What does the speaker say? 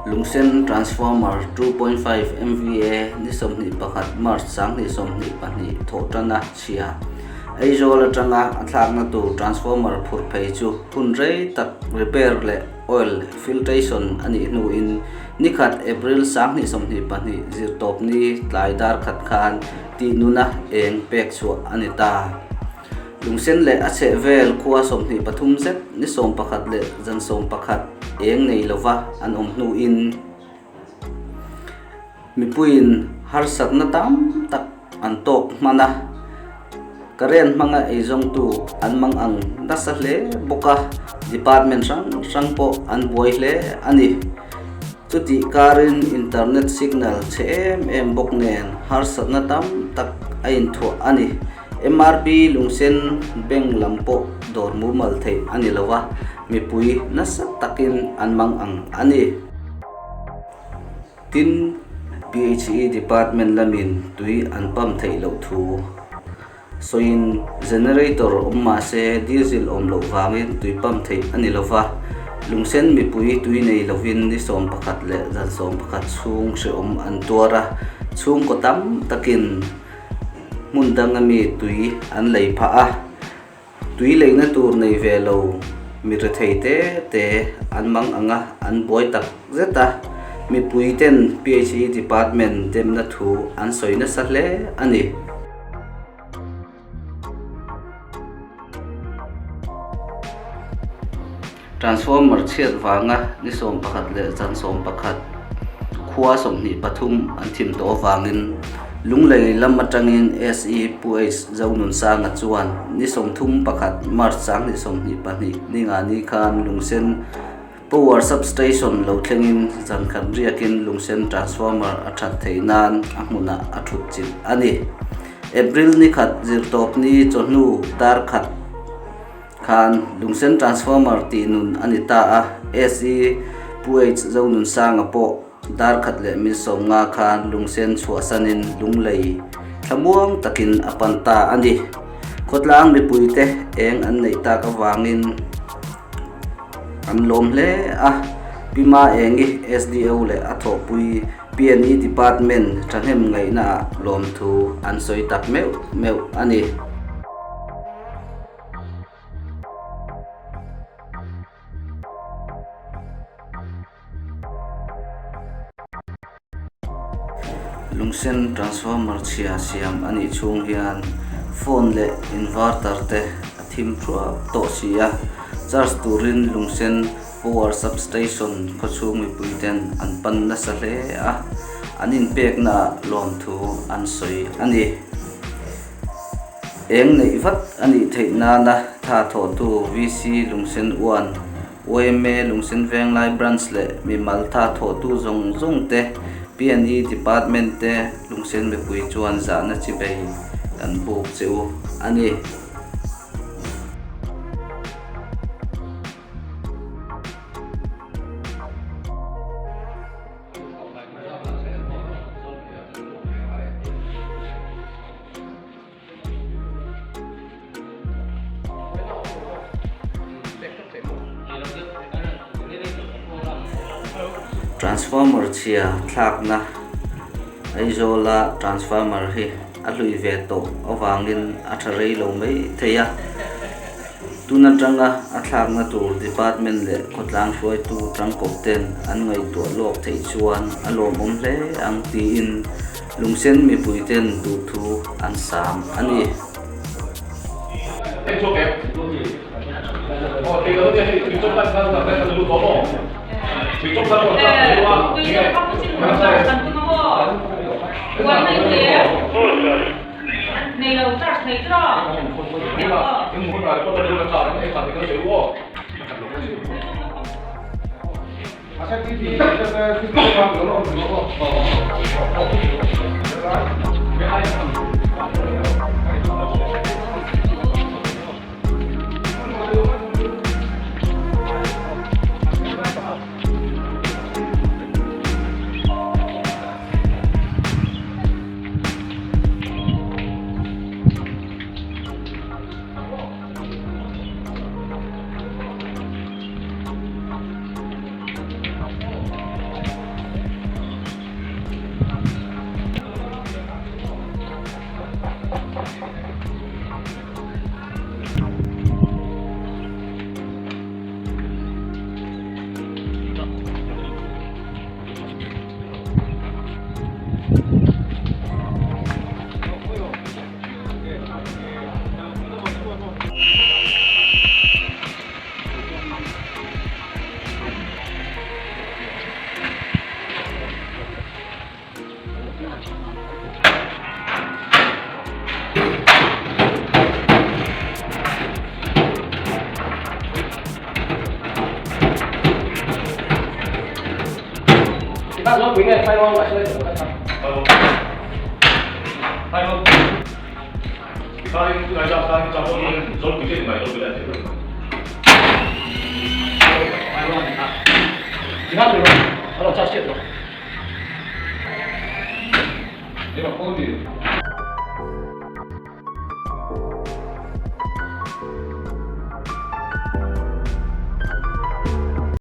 Lungsen Transformer 2.5 MVA ni 21 March 2022 thawh tana chhia. Aizawl atanga a thlakna tur transformer phurh phei chu hun rei tak repair leh oil filtration a nih hnuin nikhat April 2022 zirtawpni tlai dar khat khan tihnuna eng pek chhuah a ni ta. Lungsen leh a chheh vel khua 23 zet ni 11 leh zan 11 eng nei lova an awm hnuin Mipuiin harsatna tam tak an tawk hman a, current hmanga eizawngtu an mang ang nasa hle bawk a, department hrang hrang pawh an buai hle a ni. Chutih karin internet signal chhe em em bawk nen harsatna tam tak a inthuah a ni. MRB Lungsen Bank lam pawh dawr mumal theih a ni lo a, mipui nasa takin an mang ang a ni. Tin, PHE Department lamin tui an pump theih loh thu sawiin generator awm mah se diesel awm loh vangin tui pump theih a ni lova, lungsen mipui tui nei lovin ni 11 leh zan 11 chhung hrehawm an tuar a, chhungkaw tam takin hmun danga mi tui an lei phah a. Tui leina tur nei ve lo mi rethei te te an mang ang a, an buai tak zet a. Mipui ten PHE Department demna thu an sawi nasa hle a ni. Transformer chhiat vanga ni 11 leh zan 11 khua 23 an thim tawh avangin Lunglei lam atangin SE Pu H Zonunsanga chuan ni 31 March 2022 ni nga ni khan Lungsen Power Substation lo thlengin zan khat riakin Lungsen Transformer a that theih nan a hmunah a thut chilh a ni. April ni khat zirtawp ni chawhnu dar khat Khan Lungsen Transformer tih nun a ni ta a, SE Pu H Zonunsanga pawh dar khat leh min sawm nga khan Lungsen chhuahsanin Lunglei thlamuang takin a pan ta a ni. Khawtlang mipuite eng an neih tak avangin an lawm hle a, Pi Ma Engi SDO leh a thawhpui PNE Department thahnem ngaihnaah lawmthu an sawi tak meuh meuh a ni. Lungsen transformer chhia siam a nih chhung hian phone leh inverter te a thim thuap tawh si a, charge turin Lungsen power substation khawchhung mipui ten an pan nasa hle a, an inpekna ah lawmthu an sawi a ni. Eng neih vat a nih theih nana tha thawhtu VC Lungsen Uan, yma Lungsen Venglai Branch leh mimal tha thawhtu zawng zawng te, PNE Department te Lungsen mipui chuan zahna chi bei kan buk che u a ni. Transformer chhia thlakna Aizawla transformer hi a hlui ve tawh avangin a tha rei lo mai thei a, tun atanga a thlakna tur department leh khawtlang hruaitu tangkawp ten an ngaihtuah lawk theih chuan a lawmawm hle ang tiin Lungsen mipui ten duhthu an sam a ni.